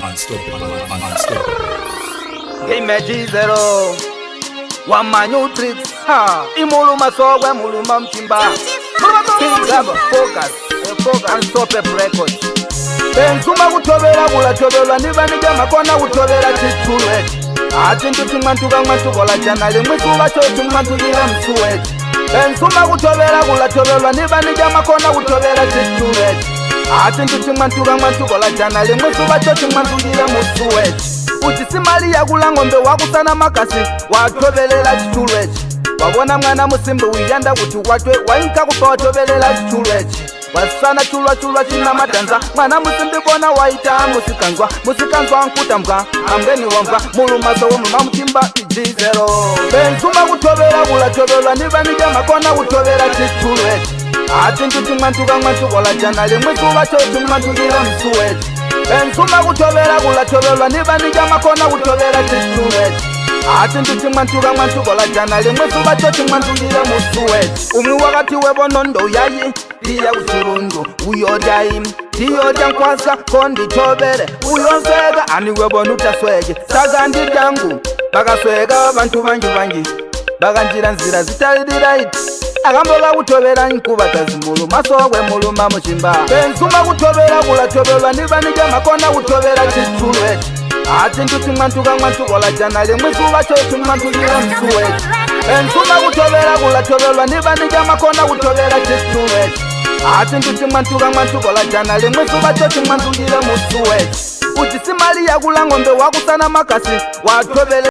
Unstoppable. Unstoppable. Ngimejizero wa Manutrix ha imuluma sokwe muluma mchimba Tingaba focus focus unstoppable records. Benzuma kuthobela kulatobelwa nibanike makona kuthobela chitulwechi achintu chimwantuka mwantukola jana limwe suva cho chimwantukila msuwechi. Benzuma kuthobela kulatobelwa nibanike makona kuthobela chitulwechi achintu chimwantuka mwantukola jana limwe suva cho chimwantukila musuwechi. Uchisimali yakula ng'ombe wakusana makasi wathobelela chitulwechi. Wabona mwana musimbi uyanda kuti watwe wainka kupa wathobelela chitulwechi. Wasana chulwa chulwa china matanza mwana musimbi bona waita musikanzwa musikanzwa nkutambwa ambweni wambwa mulumaso womuluma mutimba ijizero. Benzuma kuthobela kulatobelwa nibanike makona kuthobela chitulwechi achintu chimwantuka mwantukola jana limwe suva cho chimwantukila msuwechi. Benzuma kuthobela kulatobelwa nibanike makona kuthobela chitulwechi achintu chimwantuka mwantukola jana limwe suva cho chimwantukila musuwechi. Umwi wakati webonondo yayi tiya kuchirundu uyodayi tiyodya nkwasa konditobele uyosweka aniwebona utasweke sakandidyangu bakasweka abantu bangi bangi bakanjira nzira zitaliraiti akamboka kutobela nkubata zimuluma sokwe muluma muchimba. Benzuma kutobela kulatobelwa nibanike makona kutobela chitulwechi achintu chimwantuka mwantukola jana limwe suva cho chimwantukila msuwechi. Benzuma kutobela kulatobelwa nibanike makona kutobela chitulwechi achintu chimwantuka mwantukola jana limwe suva cho chimwantukila musuwechi. Uchisimali yakula ng'ombe wakusana makasi watobele.